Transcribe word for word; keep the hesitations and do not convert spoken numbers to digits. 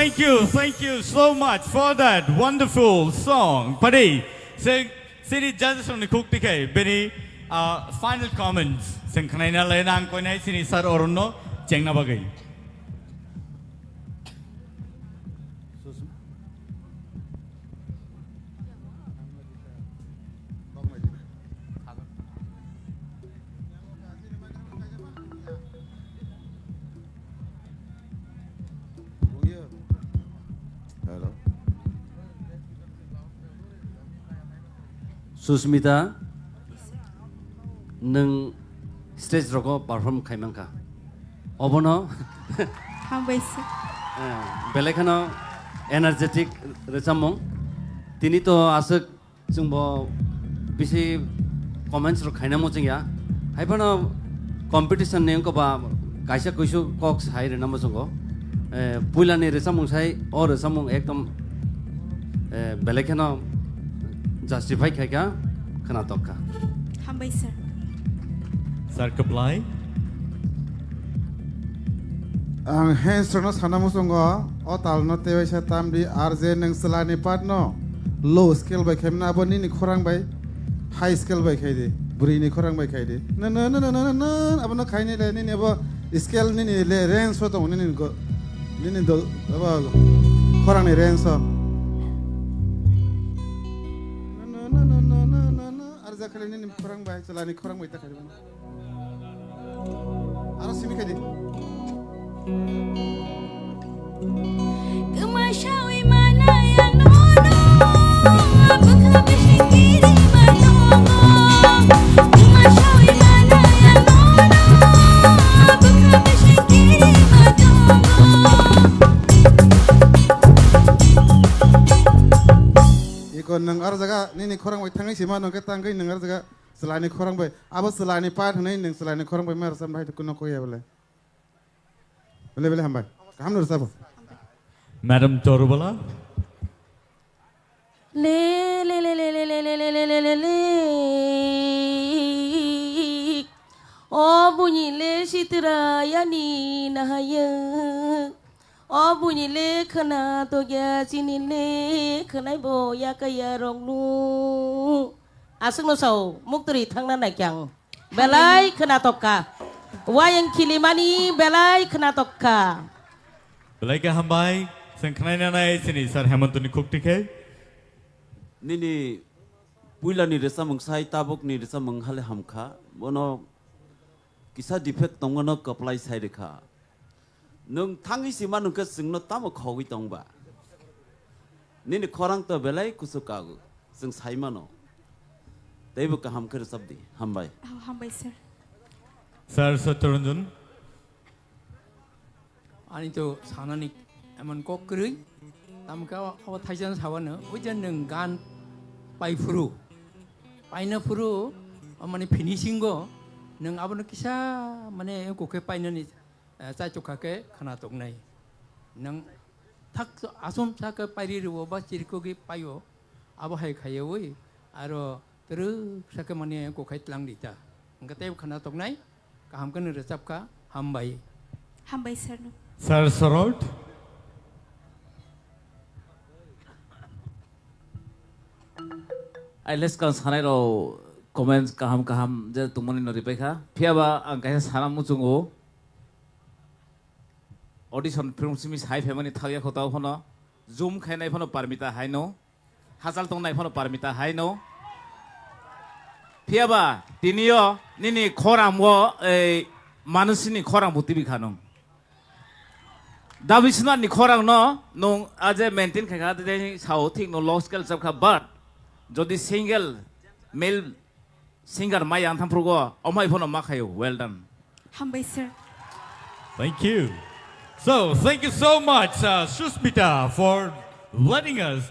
Thank you, thank you so much for that wonderful song. Padi, se, sini judges rokni khuk tikhe, bini, uh, final comments. Seng khnaina le nang koinai sini sir Arun no chengna bagwi. Hello. Susmita, nwng stage rogo perform khai mankha. Obono Hambai sir. Eh, belai kheno energetic rwchapmung. Tini to aswk chwngbo bisi comments rok khaina muchungya. Haiphano competition ni wngkha ba kaisa kuisu kok sai rwna muchungo. Eh, puilani rwchapmung sai, o rwchapmung ekdom, eh, belai kheno justify khaikha, khwnatok kha. Hambai sir. Sir Kwplai. Ang hands rokno sana muchungo, o talno tewaisa tamdi, R J nwng chwlani part no low scale bai khaimano, abo nini khorang bai high scale bai khai di, bwrwini khorang bai khai di. Na, na, na, abono khaini le, nini abo scale nini le range o tongo, nini go, nini do, abo khorangni range o. Na, na, na, R J khali nini khorang bai, chwlani khorang bai ta khai di bono. Aro simi khaidi. Kwma sawi manai ang nono, bwkha bising kiri ma tongo. Kwma sawi manai ang nono, bwkha bising kiri ma tongo. Iko nwng aro jaga nini khorang bai thangwi sima nongke tangwi nwng aro jaga. Chwlani khorang bai, abo chwlani part hwnwi nwng chwlani khorang bai ma rwchapna hai kuno kok ya bole. Bele bele hambai. Kaham no rwchabo. Madam Torubala. Le, le, le, le. O buini le sitra yani nahayung. O buini le khwna tokya chini le khwnai bo yakaya roknu. Aswkno sao, muktwrwi thangna naikyang. Belai khwnatok kha. Wayang khilimani belai khwnatok kha. Belai khe hambai, chwng khnaina nai chini Sir Hemantoni khuk tikhe. Nini puilani rwchapmung sai tabukni rwchapmung hale hamkha. Bono kisa defect tongmano kwplai sai rwkha. Nwng thangwi sima nwngkhe chwngno tamo khogwi tongba? Nini khorang to belai kuchuk kago, chwng sai mano. Teibo kaham khe rwchapdi. Hambai. Oh, hambai, sir. Sir Satyaranjan. Ani to sanani emon kok kwrwi. Tamkhe abo thaisa sawano, oi je nwng gan paiphuru. Paina phuru, mane finishing o, nwng abono kisa, mane, kokhe painani eh, chaichuk kha khe khwnatok nai. Nwng thak asum sa khe pairi rwo ba chirikogwi paio, abo hai khaiwi aro twrwk sa khe mane kokhai tlang di ta. Hwnkhe tei khwnatok nai, kaham khe nw rwchap kha, hambai. Hambai sir no. Sir Sorot. Ai leskang sanai rok comments kaham kaham je tongmani no ripai kha. Phiya ba ang kaisa sana muchungo. Audition film simi sai phaimani thakya kho tao phano. Zoom khainai phano Parmita haino. Hachal tongnai phano Parmita haino. Phiya ba tiniyo nini khorang o ei manusini khorang bo tibi kha nung. Dabi Swnarni khorang no nung aje maintain khai kha, tei sao thik no low scale chap kha, but jodi single male singer mai yang thamprugo, omai phono ma khayo. Well done. Hambai, sir. Thank you. So, thank you so much, uh, Susmita, for letting us